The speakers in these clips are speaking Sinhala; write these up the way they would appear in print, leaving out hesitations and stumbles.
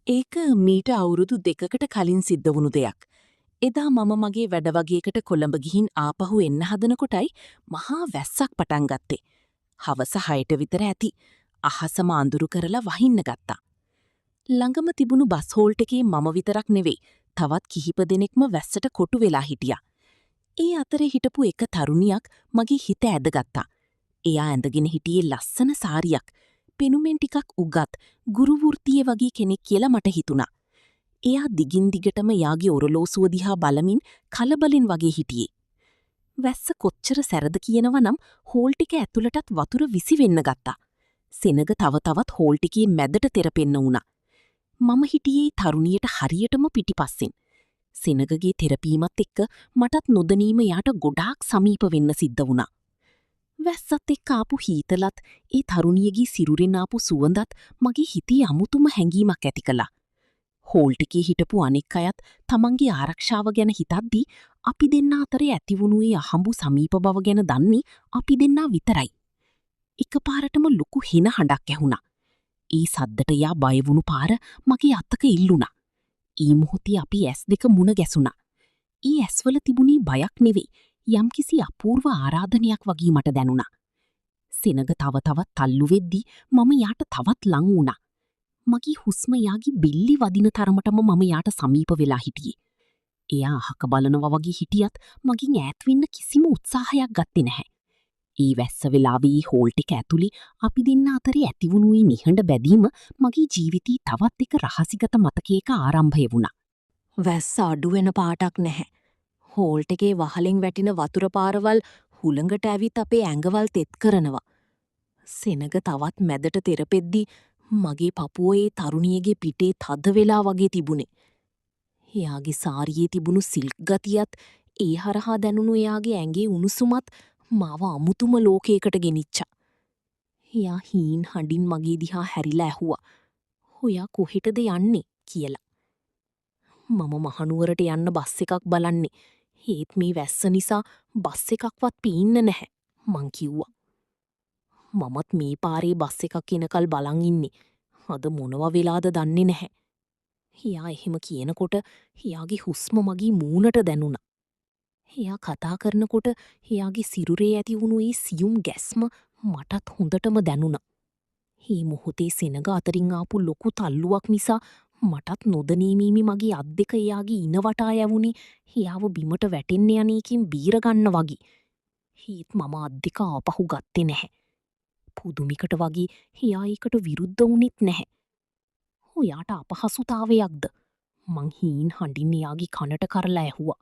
ඒක මීට අවුරුදු 2කට කලින් සිද්ධ වුණු දෙයක්. එදා මම මගේ වැඩ වගයකට කොළඹ ගිහින් ආපහු එන්න හදනකොටයි මහා වැස්සක් පටන් ගත්තේ. හවස 6ට විතර ඇති. අහසම අඳුරු කරලා වහින්න ගත්තා. ළඟම තිබුණු බස් හෝල්ට් එකේ මම විතරක් නෙවෙයි, තවත් කිහිප දෙනෙක්ම වැස්සට කොටු වෙලා හිටියා. ඒ අතරේ හිටපු එක තරුණියක් මගේ හිත ඇදගත්තා. එයා ඇඳගෙන හිටියේ ලස්සන සාරියක්. පෙනුමෙන් ටිකක් උගත්, ගුරු වෘත්තියේ වගේ කෙනෙක් කියලා මට හිතුණා. එයා දිගින් දිගටම එයාගේ ඔරලෝසුව දිහා බලමින් කලබලෙන් වගේ හිටියේ. වැස්ස කොච්චර සැරද කියනවා නම් හෝල්ට් එක ඇතුළටත් වතුර විසි වෙන්න ගත්තා. සෙනග තව තවත් හෝල්ට් එකේ මැදට තෙරපෙන්න වුණා. මම හිටියේ තරුණියට හරියටම පිටිපස්සෙන්. සෙනගගේ තෙරපීමත් එක්ක මටත් නොදැනීම එයාට ගොඩාක් සමීප වෙන්න සිද්ධ වුණා. වැස්සත් එක්ක ආපු හීතලත් ඒ තරුණියගේ සිරුරෙන් ආපු සුවඳත් මගේ හිතේ අමුතුම හැඟීමක් ඇති කළා. හෝල්ට් එකේ හිටපු අනෙක් අයත් තමන්ගේ ආරක්ෂාව ගැන හිතද්දී අපි දෙන්නා අතරේ ඇතිවුණු ඒ අහඹු සමීප බව ගැන දන්නේ අපි දෙන්නා විතරයි. එකපාරටම ලොකු හින හඬක් ඇහුණා. ඒ සද්දට එයා බය වුණු පාර මගේ අතක එල්ලුණා. ඒ මොහොතේ අපි ඇස් දෙක මුණ ගැසුණා. ඒ ඇස්වල තිබුණේ බයක් නෙවෙයි, යම්කිසි අපූර්ව ආරාධනයක් වගේ මට දැනුණා. සෙනග තව තවත් තල්ලු වෙද්දි මම එයාට තවත් ලං වුණා. මගේ හුස්ම එයාගේ බෙල්ලේ වදින තරමටම මම එයාට සමීප වෙලා හිටියේ. එයා අහක බලනවා වගේ හිටියත් මගෙන් ඈත් වෙන්න කිසිම උත්සාහයක් ගත්තේ නැහැ. ඒ වැස්ස වෙලාවේ හෝල්ට් එක ඇතුලේ අපි දෙන්න අතරේ ඇතිවුණු ඒ නිහඬ බැඳීම මගේ ජීවිතේ තවත් එක රහසිගත මතකයක ආරම්භය වුණා. වැස්ස අඩු වෙන පාටක් නැහැ. හෝල්ට් එකේ වහලෙන් වැටෙන වතුර පාරවල් හුළඟට ඇවිත් අපේ ඇඟවල් තෙත් කරනවා. සෙනග තවත් මැදට තෙරපෙද්දි මගේ පපුව ඒ තරුණියගේ පිටේ තද වෙලා වගේ තිබුණේ. එයාගේ සාරියේ තිබුණු සිල්ක් ගතියත් ඒ හරහා දැනුණු එයාගේ ඇඟේ උණුසුමත් මාව අමුතුම ලෝකයකට ගෙනිච්චා. එයා හීන් හඬින් මගේ දිහා හැරිලා ඇහුවා, "ඔයා කොහෙටද යන්නේ?" කියලා. මම මහනුවරට යන්න බස් එකක් බලන්නේ. ඒත් මේ වැස්ස නිසා බස් එකක්වත් පේන්න නැහැ, මං කිව්වා. මමත් මේ පාරේ බස් එකක් එනකල් බලන් ඉන්නේ. අද මොනවා වෙලාද දන්නේ නැහැ. එයා එහෙම කියනකොට එයාගේ හුස්ම මගේ මූණට දැනුණා. එයා කතා කරනකොට එයාගේ සිරුරේ ඇති වුණු ඒ සියුම් ගැස්ම මටත් හොඳටම දැනුණා. මේ මොහොතේ සෙනග අතරින් ආපු ලොකු තල්ලුවක් නිසා මටත් නොදැනීමම මගේ අත් දෙක එයාගේ ඉන වටා යැවුනේ එයාව බිමට වැටෙන්න යන එකෙන් බීරගන්න වගේ. ඒත් මම අත් දෙක ආපහු ගත්තේ නැහැ. පුදුමිකට වගේ එයා ඒකට විරුද්ධ වුණෙත් නැහැ. ඔයාට අපහසුතාවයක්ද? මං හීන් හඬින් එයාගේ කනට කරලා ඇහුවා.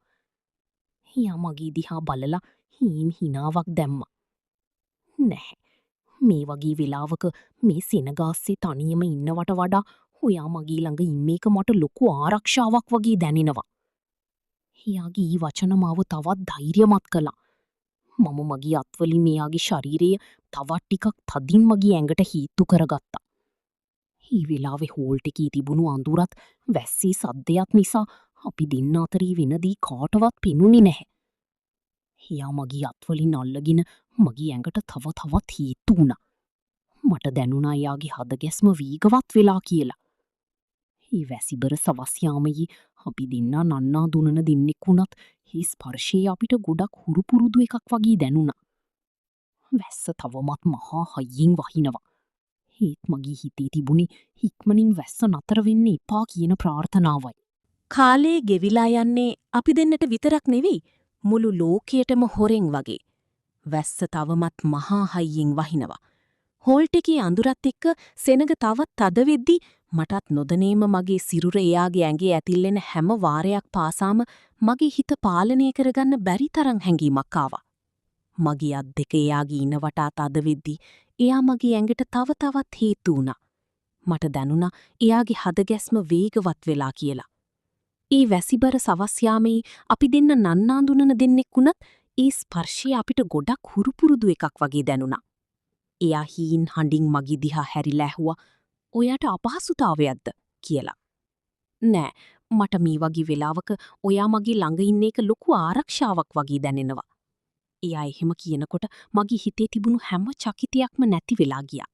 එයා මගේ දිහා බලලා හීන් හිනාවක් දැම්මා. නැහැ. මේ වගේ වෙලාවක මේ සෙනග අස්සේ තනියම ඉන්නවට වඩා ඔයා මගේ ළඟ ඉන්න එක මට ලොකු ආරක්ෂාවක් වගේ දැනෙනවා. එයාගේ ඒ වචන මාව තවත් ධෛර්යමත් කළා. මම මගේ අත්වලින් එයාගේ ශරීරය තවත් ටිකක් තදින් මගේ ඇඟට හීත්තු කරගත්තා. ඒ වෙලාවේ හෝල්ට් එකේ තිබුණු අඳුරත් වැස්සේ සද්දයක් නිසා අපි දෙන්න අතරේ වෙන දේ කාටවත් පෙනුනේ නැහැ. එයා මගේ අත්වලින් අල්ලගෙන මගේ ඇඟට තව තවත් හීත්තු වුණා. මට දැනුණා එයාගේ හදගැස්ම වේගවත් වෙලා කියලා. ඒ වැසිබර සවස් යාමයේ අපි දෙන්නා නන්නා දුනන දෙන්නෙක් වුණත් ඒ ස්පර්ශය අපිට ගොඩක් හුරු පුරුදු එකක් වගේ දැනුණා. වැස්ස තවමත් මහා හයියෙන් වහිනවා. ඒත් මගේ හිතේ තිබුණේ ඉක්මනින් වැස්ස නතර වෙන්න එපා කියන ප්‍රාර්ථනාවයි. කාලේ ගෙවිලා යන්නේ අපි දෙන්නට විතරක් නෙවෙයි, මුළු ලෝකයටම හොරෙන් වගේ. වැස්ස තවමත් මහා හයියෙන් වහිනවා. හෝල්ට් එකේ අඳුරත් එක්ක සෙනග තවත් තද වෙද්දි මටත් නොදැනීම මගේ සිරුර එයාගේ ඇඟේ ඇතිල්ලෙන හැම වාරයක් පාසාම මගේ හිත පාලනය කරගන්න බැරි තරම් හැඟීමක් ආවා. මගේ අත් දෙක එයාගේ ඉන වටා තද වෙද්දි එයා මගේ ඇඟට තව තවත් හේතු වුණා. මට දැනුණා එයාගේ හදගැස්ම වේගවත් වෙලා කියලා. ඒ වැසිබර සවස් යාමේ අපි දෙන්න නන්නාඳුනන දෙන්නෙක් වුණත් ඒ ස්පර්ශය අපිට ගොඩක් හුරු පුරුදු එකක් වගේ දැනුණා. එයා හීන් හඬින් මගේ දිහා හැරිලා ඇහුවා, ඔයාට අපහසුතාවයක්ද කියලා. නෑ, මට මේ වගේ වෙලාවක ඔයා මගේ ළඟ ඉන්න එක ලොකු ආරක්ෂාවක් වගේ දැනෙනවා. එයා එහෙම කියනකොට මගේ හිතේ තිබුණු හැම චකිතයක්ම නැති වෙලා ගියා.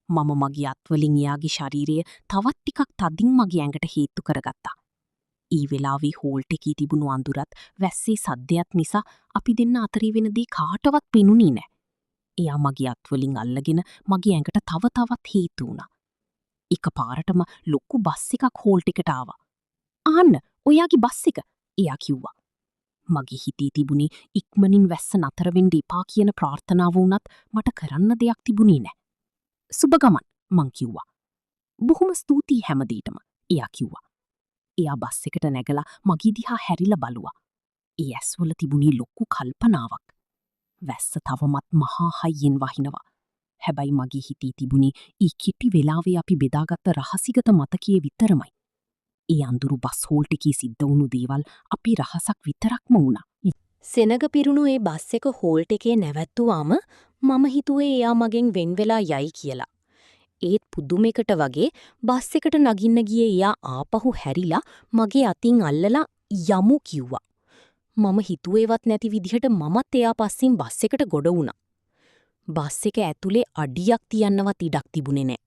මම මගේ අත්වලින් එයාගේ ශරීරය තවත් ටිකක් තදින් මගේ ඇඟට හේත්තු කරගත්තා. ඒ වෙලාවේ හෝල්ට් එකේ තිබුණු අඳුරත් වැස්සේ සද්දයත් නිසා අපි දෙන්න අතරේ වෙන දේ කාටවත් පෙනුනේ නෑ. එයා මගේ අත්වලින් අල්ලගෙන මගේ ඇඟට තව තවත් හේත්තු වුණා. එකපාරටම ලොකු බස් එකක් හෝල්ට් එකට ආවා. "ආන්න ඔයාගේ බස් එක", එයා කිව්වා. මගේ හිතේ තිබුණේ ඉක්මනින් වැස්ස නතර වෙන්න එපා කියන ප්‍රාර්ථනාව වුණත් මට කරන්න දෙයක් තිබුණේ නෑ. "සුබ ගමන්", මං කිව්වා. "බොහොම ස්තුතියි හැමදේටම", එයා කිව්වා. එයා බස් එකට නැගලා මගේ දිහා හැරිලා බලුවා. ඒ ඇස්වල තිබුණේ ලොකු කල්පනාවක්. වැස්ස තවමත් මහා හයියෙන් වහිනවා. හැබැයි මගේ හිතේ තිබුණේ ඒ කෙටි වෙලාවේ අපි බෙදාගත්ත රහසිගත මතකයේ විතරමයි. ඒ අඳුරු බස් හෝල්ට් එකේ සිද්ධ වුණු දේවල් අපේ රහසක් විතරක්ම වුණා. සෙනග පිරුණු ඒ බස් එක හෝල්ට් එකේ නැවැත්තුවාම මම හිතුවේ එයා මගෙන් වෙන් වෙලා යයි කියලා. ඒත් පුදුමයකට වගේ බස් එකට නගින්න ගියේ එයා ආපහු හැරිලා මගේ අතින් අල්ලලා යමු කිව්වා. මම හිතුවේවත් නැති විදිහට මමත් එයා පස්සෙන් බස් එකට ගොඩ වුණා. බස් එක ඇතුලේ අඩියක් තියන්නවත් ඉඩක් තිබුණේ නෑ.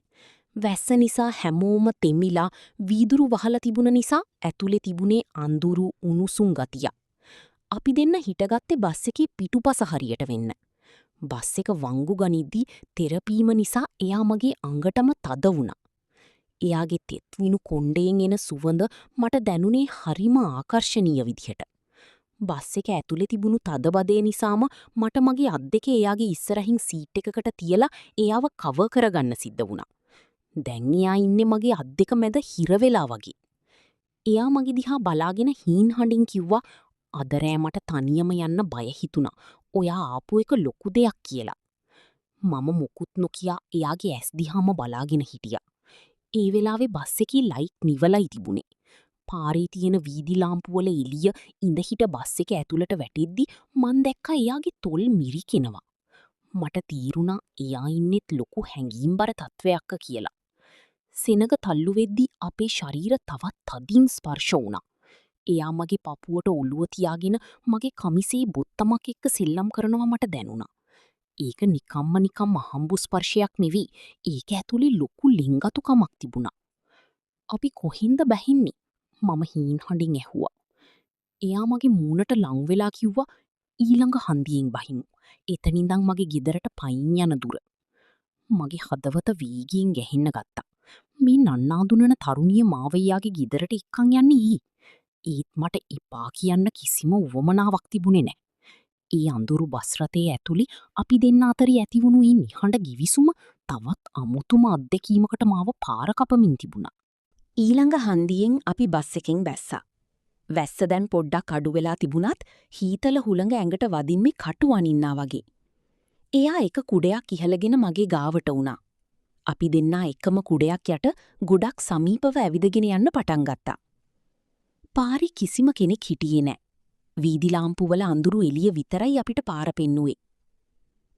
වැස්ස නිසා හැමෝම තෙමිලා වීදුරු වහලා තිබුණ නිසා ඇතුලේ තිබුණේ අඳුරු උණුසුම් ගතියක්. අපි දෙන්න හිටගත්තේ බස් එකේ පිටුපස හරියට වෙන්න. බස් එක වංගු ගනිද්දි තෙරපීම නිසා එයා මගේ අඟටම තද වුණා. එයාගේ තෙත් විනු කොණ්ඩයෙන් එන සුවඳ මට දැනුනේ හරිම ආකර්ෂණීය විදිහට. බස් එක ඇතුලේ තිබුණු තදබදේ නිසාම මට මගේ අත් දෙක එයාගේ ඉස්සරහින් සීට් එකකට තියලා එයාව කවර් කරගන්න සිද්ධ වුණා. දැන් එයා ඉන්නේ මගේ අත් දෙක මැද හිර වෙලා වගේ. එයා මගේ දිහා බලාගෙන හීන් හඬින් කිව්වා, අද රෑ මට තනියම යන්න බය හිතුණා. ඔයා ආපු එක ලොකු දෙයක් කියලා. මම මොකුත් නොකියා එයාගේ ඇස් දිහාම බලාගෙන හිටියා. ඒ වෙලාවේ බස් එකේ ලයිට් නිවලයි තිබුණේ. පාරේ තියෙන වීදි ලාම්පු වල එළිය ඉඳ හිට බස් එක ඇතුළට වැටෙද්දි මං දැක්කා එයාගේ තොල් මිරිකෙනවා. මට තීරුණා එයා ඉන්නෙත් ලොකු හැඟීම්බර තත්වයක්ක කියලා. සෙනග තල්ලු වෙද්දි අපේ ශරීර තවත් තදින් ස්පර්ශ වුණා. එයා මගේ පපුවට ඔළුව තියාගෙන මගේ කමිසේ බොත්තමක් එක්ක සෙල්ලම් කරනවා මට දැනුණා. ඒක නිකම්ම නිකම් අහම්බු ස්පර්ශයක් නෙවෙයි. ඒක ඇතුලේ ලොකු ලෙන්ගතුකමක් තිබුණා. අපි කොහින්ද බහින්නේ? මම හීන් හඬින් ඇහුවා. එයා මගේ මූණට ලං වෙලා කිව්වා, ඊළඟ හන්දියෙන් බහිමු. එතන ඉඳන් මගේ ගෙදරට පයින් යන දුර. මගේ හදවත වේගයෙන් ගැහෙන්න ගත්තා. මේ නන්නාඳුනන තරුණිය මාව එයාගේ ගෙදරට එක්කන් යන්නේ ඊ. ඒත් මට එපා කියන්න කිසිම උවමනාවක් තිබුණේ නෑ. ඒ අඳුරු බස් රථයේ ඇතුලේ අපි දෙන්න අතරේ ඇතිවුණු ඒ නිහඬ ගිවිසුම තවත් අමුතුම අත්දැකීමකට මාව පාර කපමින් තිබුණා. ඊළඟ හන්දියෙන් අපි බස් එකෙන් බැස්සා. වැස්ස දැන් පොඩ්ඩක් අඩු වෙලා තිබුණත් හීතල හුළඟ ඇඟට වදින්නේ කටු අනින්නා වගේ. එයා එක කුඩයක් ඉහළගෙන මගේ ගාවට වුණා. අපි දෙන්නා එකම කුඩයක් යට ගොඩක් සමීපව ඇවිදගෙන යන්න පටන් ගත්තා. පාරේ කිසිම කෙනෙක් හිටියේ නෑ. වීදි ලාම්පු වල අඳුරු එළිය විතරයි අපිට පාර පෙන්නුවේ.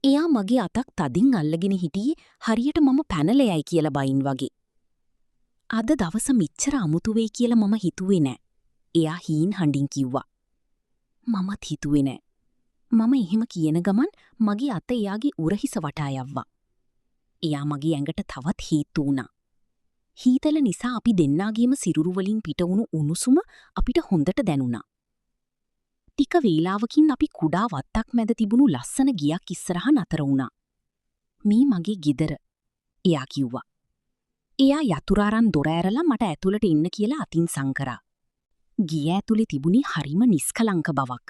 එයා මගේ අතක් තදින් අල්ලගෙන හිටියේ හරියට මම පැනලා යයි කියලා බයින් වගේ. අද දවස මෙච්චර අමුතු වෙයි කියලා මම හිතුවේ නෑ. එයා හීන් හඬින් කිව්වා. මමත් හිතුවේ නෑ. මම එහෙම කියන ගමන් මගේ අත එයාගේ උරහිස වටා යව්වා. එයා මගේ ඇඟට තවත් හේතු වුණා. හීතල නිසා අපි දෙන්නාගේම සිරුරු වලින් පිට වුණු උණුසුම අපිට හොඳට දැනුණා. ටික වේලාවකින් අපි කුඩා වත්තක් මැද තිබුණු ලස්සන ගෙයක් ඉස්සරහා නතර වුණා. මේ මගේ ගෙදර, එයා කිව්වා. එයා යතුරු අරන් දොර ඇරලා මට ඇතුළට එන්න කියලා අතින් සං කරා. ගෙය ඇතුලේ තිබුණේ හරිම නිස්කලංක බවක්.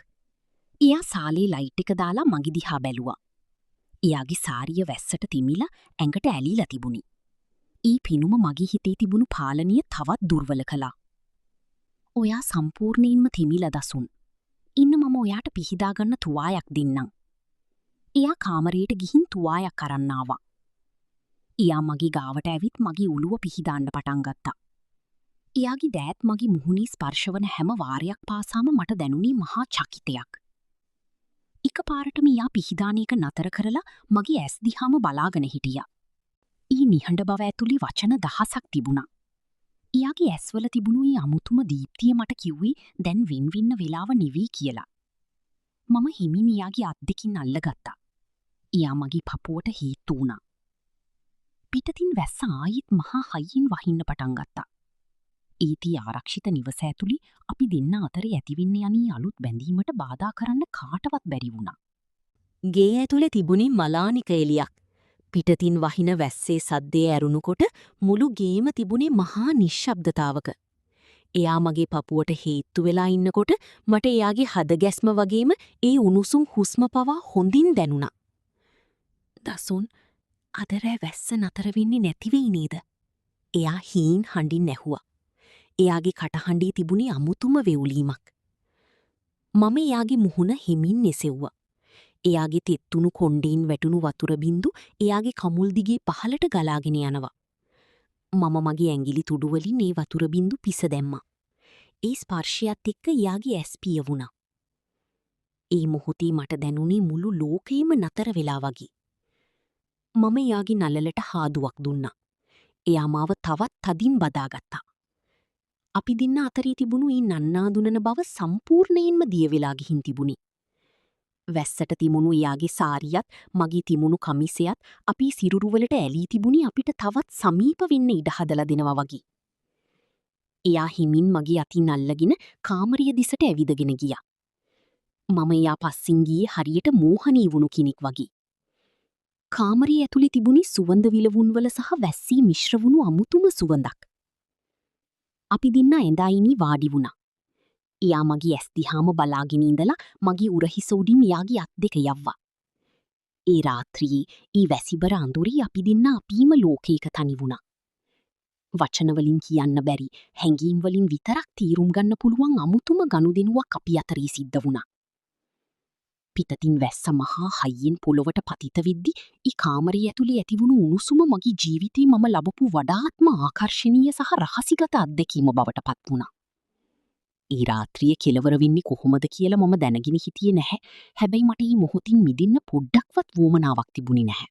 එයා සාලේ ලයිට් එක දාලා මගේ දිහා බැලුවා. එයාගේ සාරිය වැස්සට තෙමිලා ඇඟට ඇලිලා තිබුණි. ඒ පෙනුම මගේ හිතේ තිබුණු පාලනය තවත් දුර්වල කළා. ඔයා සම්පූර්ණයෙන්ම තෙමිලා දසුන්. ඉන්න මම ඔයාට පිහිදා ගන්න තුවායක් දෙන්නම්. එයා කාමරයට ගිහින් තුවායක් අරන් ආවා. එයා මගේ ගාවට ඇවිත් මගේ ඔළුව පිහිදාන්න පටන් ගත්තා. එයාගේ දෑත් මගේ මුහුණේ ස්පර්ශවන හැම වාරයක් පාසාම මට දැනුනේ මහා චකිතයක්. එකපාරටම එයා පිහිදාන එක නතර කරලා මගේ ඇස් දිහාම බලාගෙන හිටියා. ඒ නිහඬ බව ඇතුලේ වචන දහසක් තිබුණා. එයාගේ ඇස්වල තිබුණු ඒ අමුතුම දීප්තිය මට කිව්වේ දැන් වෙන් වෙන්න වෙලාව නෙවෙයි කියලා. මම හිමින් එයාගේ අත් දෙකින් අල්ලගත්තා. එයා මගේ පපුවට හේත්තු වුණා. පිටතින් වැස්ස ආයිත් මහා හයියෙන් වහින්න පටන් ගත්තා. ඒති ආරක්ෂිත නිවස ඇතුලේ අපි දෙන්න අතරේ ඇතිවෙන්න යන අලුත් බැඳීමට බාධා කරන්න කාටවත් බැරි වුණා. ගේ ඇතුලේ තිබුණේ මලානික එළියක්. පිටතින් වහින වැස්සේ සද්දේ ඇරුණුකොට මුළු ගේම තිබුණේ මහා නිශ්ශබ්දතාවක. එයා මගේ පපුවට හේත්තු වෙලා ඉන්නකොට මට එයාගේ හදගැස්ම වගේම ඒ උණුසුම් හුස්ම පවා හොඳින් දැනුණා. දසුන්, අද රෑ වැස්ස නතර වෙන්නේ නැති වෙයි නේද? එයා හීන් හඬින් ඇහුවා. එයාගේ කටහඬේ තිබුණේ අමුතුම වෙවුලීමක්. මම එයාගේ මුහුණ හිමින් එසෙව්වා. එයාගේ තෙත්තුණු කොණ්ඩෙන් වැටුණු වතුර බින්දු එයාගේ කමුල් දිගේ පහළට ගලාගෙන යනවා. මම මගේ ඇඟිලි තුඩු වලින් ඒ වතුර බින්දු පිස දැම්මා. ඒ ස්පර්ශයත් එක්ක එයාගේ ඇස් පියවුණා. ඒ මොහොතේ මට දැනුනේ මුළු ලෝකෙම නතර වෙලා වගේ. මම එයාගේ නළලට හාදුවක් දුන්නා. එයා මාව තවත් තදින් බදාගත්තා. අපි දෙන්න අතරේ තිබුණු ඒ නන්නාඳුනන බව සම්පූර්ණයෙන්ම දිය වෙලා ගිහින් තිබුණි. වැස්සට තිමුණු එයාගේ සාරියත් මගේ තිමුණු කමිසයත් අපි සිරුරු වලට ඇලී තිබුණි අපිට තවත් සමීප වෙන්න ඉඩ හදලා දෙනවා වගේ. එයා හිමින් මගේ අතින් අල්ලගෙන කාමරිය දිසට ඇවිදගෙන ගියා. මම එයා පස්සින් ගියේ හරියට මෝහනී වුණු කෙනෙක් වගේ. කාමරිය ඇතුලේ තිබුණි සුවඳ විලවුන් වල සහ වැස්සී මිශ්‍ර වුණු අමුතුම සුවඳක්. අපි දෙන්න ඇඳ අයිනේ වාඩි වුණා. එයා මගේ ඇස් දිහාම බලාගෙන ඉඳලා මගේ උරහිස උඩින් එයාගේ අත් දෙක යව්වා. ඒ රාත්‍රියේ ඒ වැසිබර අඳුරේ අපි දෙන්න අපීම ලෝකයක තනි වුණා. වචන වලින් කියන්න බැරි, හැඟීම් වලින් විතරක් තීරුම් ගන්න පුළුවන් අමුතුම ගනුදෙනුවක් අපි අතරේ සිද්ධ වුණා. පිටතින් වැස්ස මහා හයියෙන් පොළොවට පතිත වෙද්දි ඒ කාමරය ඇතුලේ ඇතිවුණු උණුසුම මගේ ජීවිතේ මම ලබපු වඩාත්ම ආකර්ෂණීය සහ රහසිගත අත්දැකීම බවට පත් වුණා. ඒ රාත්‍රිය කෙලවර වෙන්නේ කොහොමද කියලා මම දැනගෙන හිටියේ නැහැ. හැබැයි මට මේ මොහොතින් මිදෙන්න පොඩ්ඩක්වත් වුවමනාවක් තිබුණේ නැහැ.